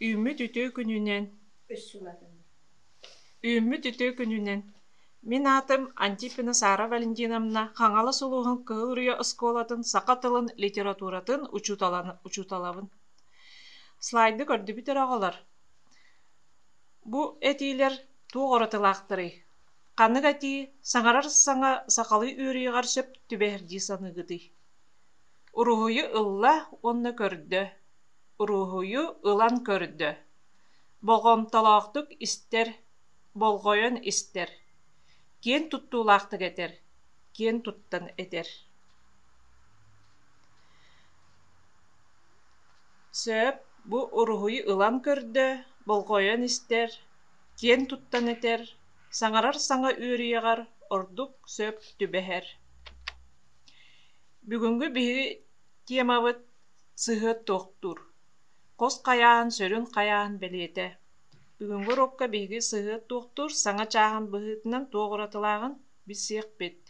Үүммүт үтүө күнүнэн Үүммүт үтүө күнүнэн Мин аатым Антипина Сара Валентиновна, Хаҥалас улууһун Кыһыл Үрүйэ оскуолатын саха тылын, литературатын учууталабын. Слайды көрдүбүт эрэ оҕолор. Бу этиилэр туох уратылаахтарый? Ханнык этии саҥарар саҥа сахалыы үөрүйэҕэр сөп түбэһэр дии саныыгытый? Уруһуйу ылла уонна көрдө. Уруһуйу ылан көрдө. Болҕомтолоохтук истэр, болҕойон истэр. Киэн туттуулаахтык этэр, киэн туттан этэр. Сөп, бу уруһуйу ылан көрдө, болҕойон истэр, киэн туттан этэр, саҥарар саҥа үөрүйэҕэр ордук сөп түбэһэр. Бүгүҥҥү биһиги темабыт сыһыат туохтуур. Хос хайааһын сүрүн хайааһын бэлиэтэ. Бүгүҥҥү уруокка биһиги сыһыат туохтуур саҥа чааһын быһыытынан туох уратылааҕын билсиэхпит.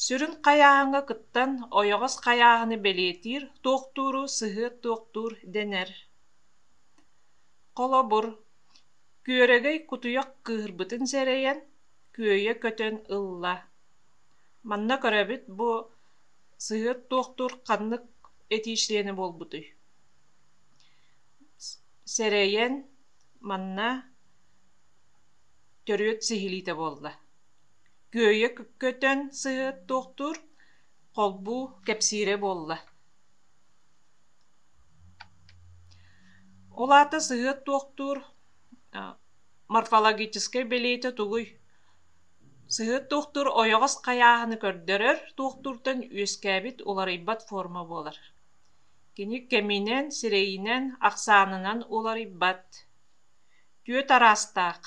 Сүрүн хайааһыҥҥа кыттан ойоҕос хайааһыны бэлиэтиир туохтууру сыһыат туохтуур дэнэр. Холобур, күөрэгэй кутуйах кыыһырбытын сэрэйэн, күөйэ көтөн ылла. Манна көрөбүт бу сыһыат туохтуур ханнык этии чилиэнэ буолбутуй? Сэрэйэн манна төрүөт сиһилиитэ буолла. Күөйэ көтөн сыһыат туохтуур холбуу кэпсиирэ буолла. Ол аата сыһыат туохтуур морфологическай бэлиэтэ тугуй? Сыһыат туохтуур ойоҕос хайааһыны көрдөрөр туохтууртан үөскээбит уларыйбат форма буолар. Кини кэминэн, сирэйинэн, ахсаанынан уларыйбат. Түөрт араастаах.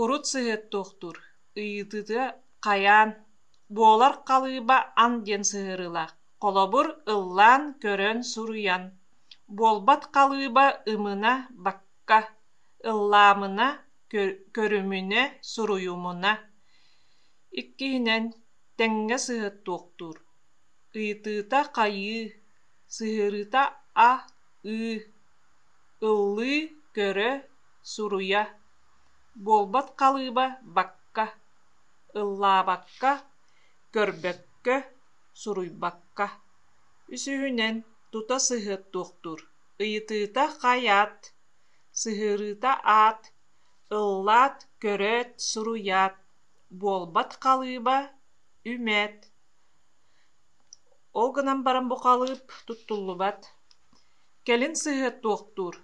Урут сыһыат туохтуур, ыйытыыта хайаан, буолар халыыба ан диэн сыһыарыылаах. Холобур, ыллаан, көрөн, суруйан. Буолбат халыыба ымына бакка, ыллаамына, көрүмүнэ, суруйумуна. Иккиһинэн, тэҥҥэ сыһыат туохтуур. Ыйытыыта хайыы, сыһыарыыта а, ыы, ыллыы, көрө, суруйа. Буолбат халыыба бакка, ыллаабакка, көрбөккө, суруйбакка. Үсүһүнэн, тута сыһыат туохтуур. Ыйытыыта хайаат, сыһыарыыта аат, ыллаат, көрөөт, суруйаат, буолбат халыыба, үмэт. Ол гынан баран бу халыып туттуллубат. Кэлин сыһыат туохтуур.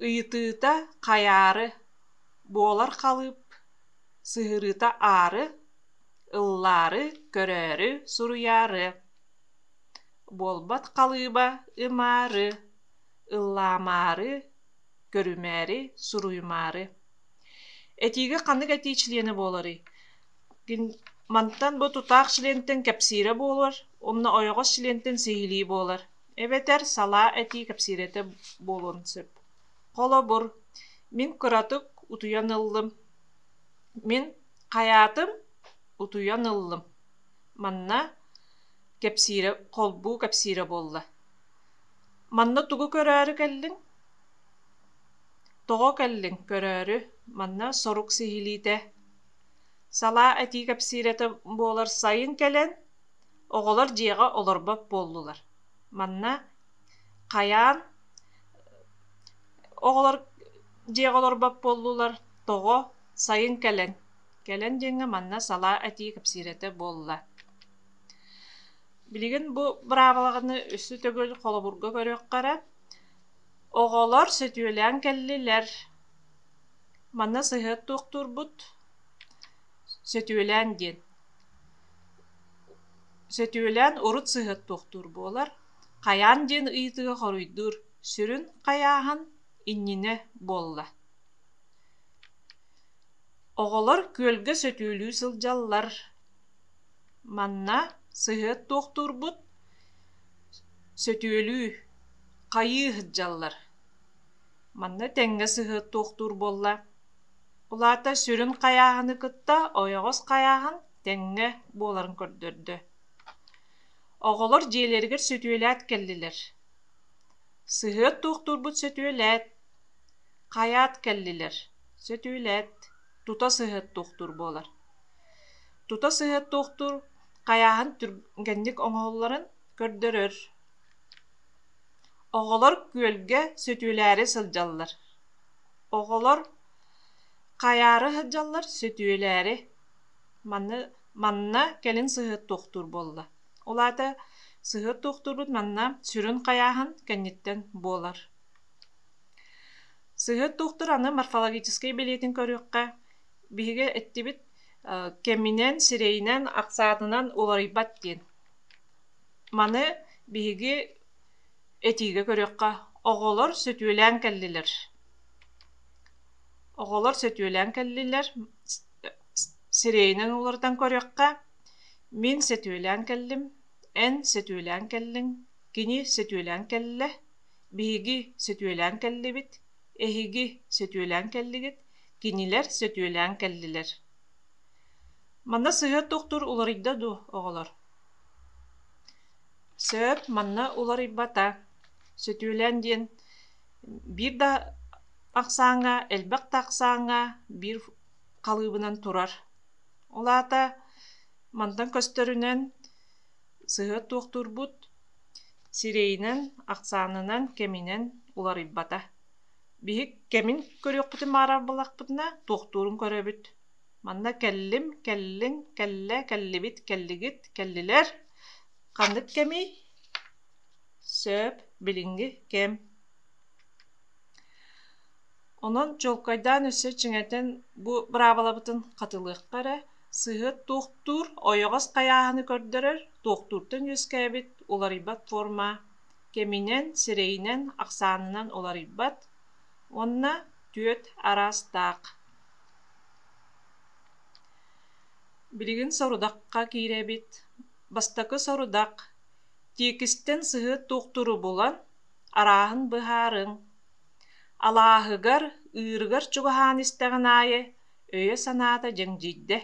Ыйытыыта хайаары, буолар халыып, сыһыарыыта аары, ыллаары, көрөөрү, суруйаары. Буолбат халыыба ымаары, ыллаамаары, көрүмээри, суруйумаары. Этиигэ ханнык этии чилиэнэ буоларый? Мантан бу тутаах чилиэнтэн кэпсиирэ буолар, уонна ойоҕос чилиэнтэн сиһилии буолар. Эбэтэр салаа этии кэпсиирэтэ буолуон сөп. Холобур, мин кыратык утуйан ыллым. Мин хайаатым, утуйан ыллым. Манна кэпсиирэ, холбуу кэпсиирэ буолла. Манна тугу көрөөрү кэллиҥ? Тоҕо кэллиҥ көрөөрү? Манна сорук сиһилиитэ. Салаа этии кэпсиирэтэ буолар сайын кэлэн, оҕолор дьиэҕэ олорбот буоллулар. Манна хайаан оҕолор дьиэҕэ олорбот буоллулар, тоҕо сайын кэлэн. Кэлэн диэҥҥэ манна салаа этии кэпсиирэтэ буолла. Билигин бу быраабыланы өссө төгүл холобурга көрүөххэ эрэ. Оҕолор сөтүөлээн кэллилэр. Манна сыһыат туохтуурбут сөтүөлээн диэн. Сөтүөлээн урут сыһыат туохтуур буолар. Хайаан диэн ыйытыыга хоруйдуур сүрүн хайааһын иннинэ буолла. Оҕолор күөлгэ сөтүөлүү сылдьаллар. Манна сыһыат туохтуурбут сөтүөлүү, хайыы сылдьаллар. Манна тэҥҥэ сыһыат туохтуур буолла. Ол аата сүрүн хайааһыны кытта ойоҕос хайааһын тэҥҥэ буоларын көрдөрдө. Оҕолор дьиэлэригэр сөтүөлээт кэллилэр. Сыһыат туохтуурбут сөтүөлээт, хайаат кэллилэр, сөтүөлээт, тута сыһыат туохтуур буолар. Тута сыһыат туохтуур хайааһын түргэнник оҥоһулларын көрдөрөр. Оҕолор күөлгэ сөтүөлээри сылдьаллар. Оҕолор хайаары сылдьаллар сөтүөлээри. Манна, манна кэлин сыһыат туохтуур буолла. Ол аата сыһыат туохтуурбут манна сүрүн хайааһын кэнниттэн буолар. Сыһыат туохтуур аны морфологическай бэлиэтин көрүөххэ. Биһиги эттибит кэминэн, сирэйинэн, ахсаатынан уларыйбат диэн. Маны биһиги этиигэ көрүөххэ. Оҕолор сөтүөлээн кэллилэр. Оҕолор сөтүөлээн кэллилэр. Сирэйинэн уларытан көрүөххэ. Мин сөтүөлээн кэллим, эн сөтүөлээн кэллиҥ, кини сөтүөлээн кэллэ, биһиги сөтүөлээн кэллибит, эһиги сөтүөлээн кэллигит, кинилэр сөтүөлээн кэллилэр. Манна сыһыат туохтуур уларыйда дуу, оҕолор? Сөп, манна уларыйбата. Сөтүөлээн диэн биир да ахсааҥҥа, элбэх да ахсааҥҥа биир халыыбынан турар. Ол аата мантан көстөрүнэн сыһыат туохтуурбут сирэйинэн, ахсаанынан, кэминэн уларыйбата. Биһик кэмин көрүөхпүтүн баҕарар буоллахпытына, туохтуурун көрөбүт. Манна кэллим, кэллиҥ, кэллэ, кэллибит, кэллигит, кэллилэр. Ханнык кэмий? Сөп, билиҥҥи кэм. Онон чуолкайдаан өссө чиҥэтэн бу быраабылабытын хатылыахха эрэ, сыһыат туохтуур, ойоҕос хайааһыны көрдөрөр, туохтууртан үөскээбит уларыйбат форма кэминэн, сирэйинэн, ахсаанынан уларыйбат уонна түөрт араастаах. Билигин сорудахха киирэбит. Бастакы сорудах тиэкистэн сыһыат туохтууру булан, арааһын быһаарыҥ. Алааһыгар, ыырыгар чугаһаан истэҕин аайы өйө-санаата дьэҥдьийдэ,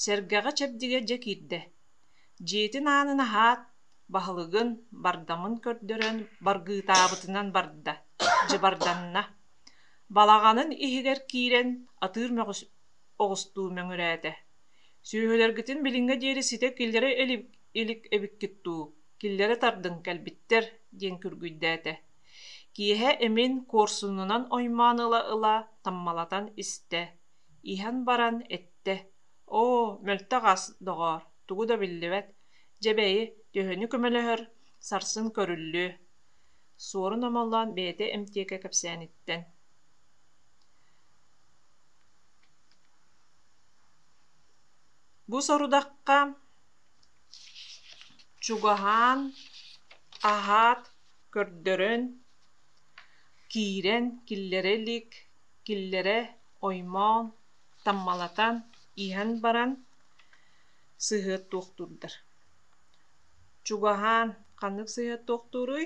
сэргэҕэ чэбдигэ дьэ киирдэ. Дьиэтин аанын аһаат, баһылыгын, бардамын көрдөрөн баргыытаабытынан барда, дьыбарданна. Балаҕанын иһигэр киирэн атыыр мөҕүс оҕустуу мөҥүрээтэ: «Сүөһүлэргитин билиҥҥэ диэри ситэ киллэрэ илик эбиккит дуу, киллэрэ тардыҥ, кэлбиттэр» диэн күргүйдээтэ. Киэһэ эмин куорсунунан оймоон ыла-ыла таммалатан истэ, иһэн баран эттэ: «Оо, мөлтөх ас, доҕоор, тугу да биллибэт, дьэ бэйи, төһөнү көмөлөһөр, сарсын көрүллүө» Суорун Омоллоон бэйэтэ эмтиэкэ кэпсээниттэн Бу сорудахха чугаһаан, аһаат, көрдөрөн, киирэн киллэрэ илик, киллэрэ оймоон, таммалатан, иһэн баран сыһыат туохтуурдар. Чугаһаан ханнык сыһыат туохтууруй?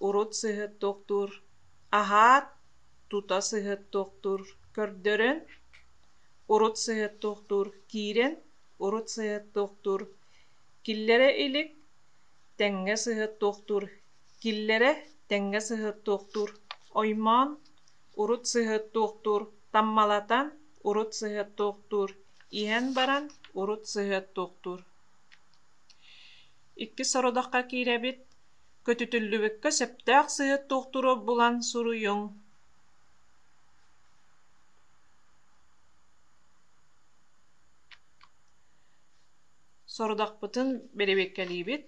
Урут сыһыат туохтуур, аһаат, тута сыһыат туохтуур, көрдөрөн, урут сыһыат туохтуур, киирэн, урут сыһыат туохтуур, киллэрэ илик, тэҥҥэ сыһыат туохтуур, киллэрэ тэҥҥэ сыһыат туохтуур, оймоон, урут сыһыат туохтуур, таммалатан, урут сыһыат туохтуур, иһэн баран, урут сыһыат туохтуур. Иккис сорудахха киирэбит. Көтүтүллүбүккэ сөптөөх сыһыат туохтууру булан суруйуҥ. Сорудахпытын бэрэбиэркэлиибит.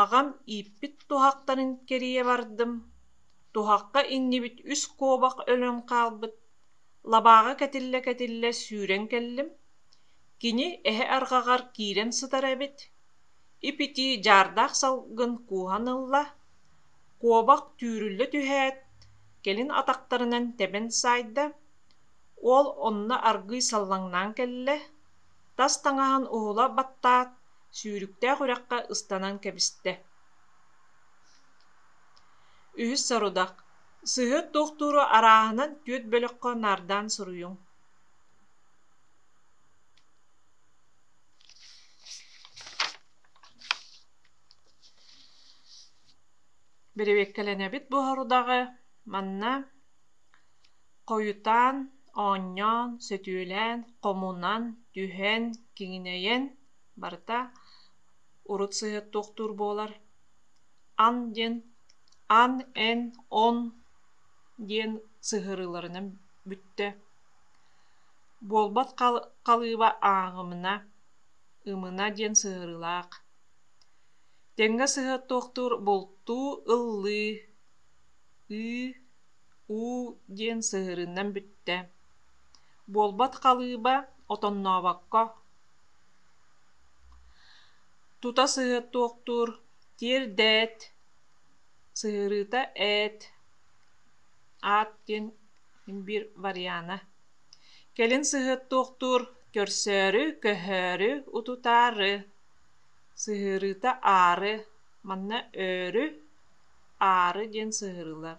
Аҕам ииппит туһахтарын кэрийэ бардым. Туһахха иҥнибит үс куобах өлөн хаалбыт. Лабааҕа кэтиллэ-кэтиллэ сүүрэн кэллим. Кини эһэ арҕаҕар киирэн сытар эбит. Ип-итии дьаардаах салгын кууһан ылла, куобах түүрүллэ түһээт, кэлин атахтарынан тэбэн саайда, уол онно аргыый саллаҥнаан кэллэ, тас таҥаһын уһула баттаат, сүүрүктээх үрэххэ ыстанан кэбистэ. Үһүс сорудах Сыһыат туохтууру арааһынан түөрт бөлөххө наардаан суруйуҥ. Бэрэбиэркэлэнэбит бу сорудаҕы манна хойутаан, оонньоон, сөтүөлээн, хомунан, түһэн, киҥинэйэн барыта урут сыһыат туохтуур буолар. Ан диэн ан, эн, он диэн сыһыарыыларынан бүттэ. Буолбат халыыба ааҕымына, ымына диэн сыһыарыылаах. Тэҥҥэ сыһыат туохтуур бултуу ыллыы, ыы, уу диэн сыһыарыынан бүттэ. Буолбат халыыба отоннообокко. Тута сыһыат туохтуур тиэрдээт, сыһыарыыта ээт, аат диэн биир вариана. Кэлин сыһыат туохтуур көрсөөрү, көһөөрү, утутаары. Сыһыарыыта аары, манна өөрү, аары диэн сыһыарыылар.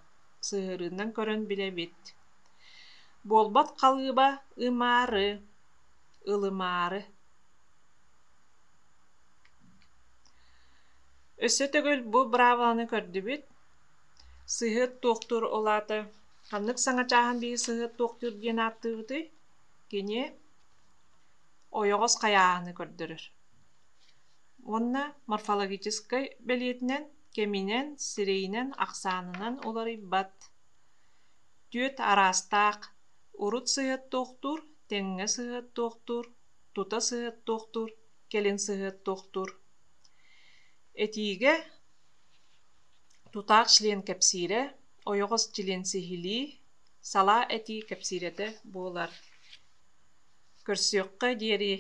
Сыһыарыынан көрөн билэбит. Буолбат халыыба ымаары, ылымаары. Өссө төгүл бу быраабыланы көрдүбүт. Сыһыат туохтуур ол аата ханнык саҥа чааһын биһи сыһыат туохтуур диэн ааттыыбытый? Кини ойоҕос хайааһыны көрдөрөр. Уонна морфологическай бэлиэтинэн, кэминэн, сирэйинэн, ахсаанынан уларыйбат. Түөрт араастаах урут сыһыат туохтуур, тэҥҥэ сыһыат туохтуур, тута сыһыат туохтуур, кэлин сыһыат туохтуур. Этиигэ тутаах член кэпсиирэ, ойоҕос член сиһилии, салаа этии кэпсиирэтэ буолар. Көрсүөххэ диэри.